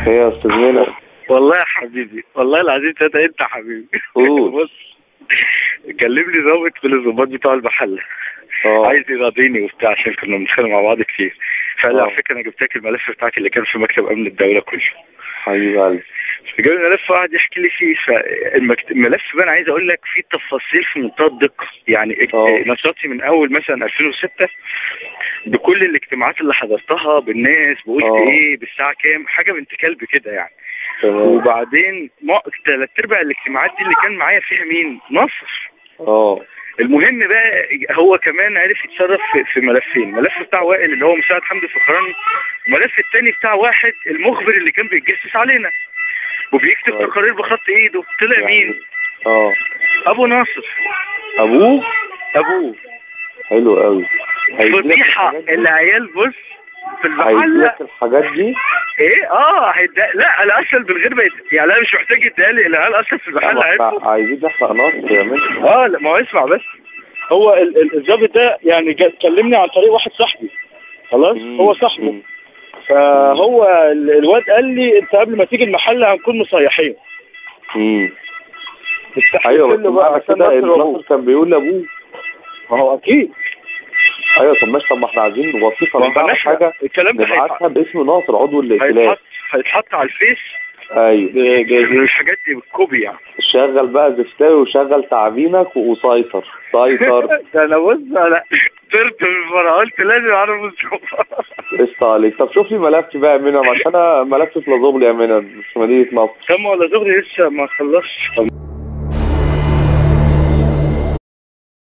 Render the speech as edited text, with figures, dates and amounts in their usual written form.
ايه يا استاذ منى؟ والله يا حبيبي، والله العظيم تلاتة انت حبيبي. بص، كلمني ظابط من الظباط بتوع المحل، عايز يراضيني وبتاع عشان كنا بنتخانق مع بعض كتير. فقال لي على فكرة انا جبت لك الملف بتاعك اللي كان في مكتب امن الدولة كله. حبيب قلبي. فجاب الملف وقعد يحكي لي فيه. فالملف بقى انا عايز اقول لك فيه تفاصيل في منتهى الدقة، يعني نشاطي من اول مثلا 2006 بكل الاجتماعات اللي حضرتها بالناس، بقولت ايه بالساعة كام، حاجة بنت كلب كده يعني. وبعدين ثلاث ارباع الاجتماعات دي اللي كان معايا فيها مين؟ ناصر. المهم بقى هو كمان عرف يتصرف في ملفين، ملف بتاع وائل اللي هو مساعد حمدي فخراني، الملف الثاني بتاع واحد المخبر اللي كان بيتجسس علينا وبيكتب تقارير بخط ايده. طلع يعني مين؟ ابو ناصر. ابوه؟ ابوه. حلو قوي. فضيحة العيال. بص في المحل الحاجات دي ايه؟ لا انا اصلا بالغير يعني انا مش محتاج يديها، العيال اصلا في المحل عارفه. عايزين نحرق ناصر يا منى. لا ما هو اسمع بس، هو الظابط ده يعني كلمني عن طريق واحد صاحبي، خلاص هو صاحبه. فهو الواد قال لي انت قبل ما تيجي المحل هنكون مصيحين. ايوه بس بقى كده ناصر كان بيقول لابوه. ما هو اكيد. ايوه طب ماشي، طب ما احنا عايزين وثيقة حاجة الكلام ده نبعتها باسم ناصر عضو الائتلاف. هيتحط على الفيس. ايوه الحاجات دي بال copy يعني. شغل بقى زفتاوي وشغل تعبينك وسيطر سيطر. ده انا بص انا طرت من الفرح، قلت لازم اعرف مصطفى. قشطه عليك. طب شوف لي ملفي بقى يا منى، عشان انا ملفي في لاظوغلي يا منى مش في مدينة نصر. طب ما لاظوغلي لسه ما خلصش.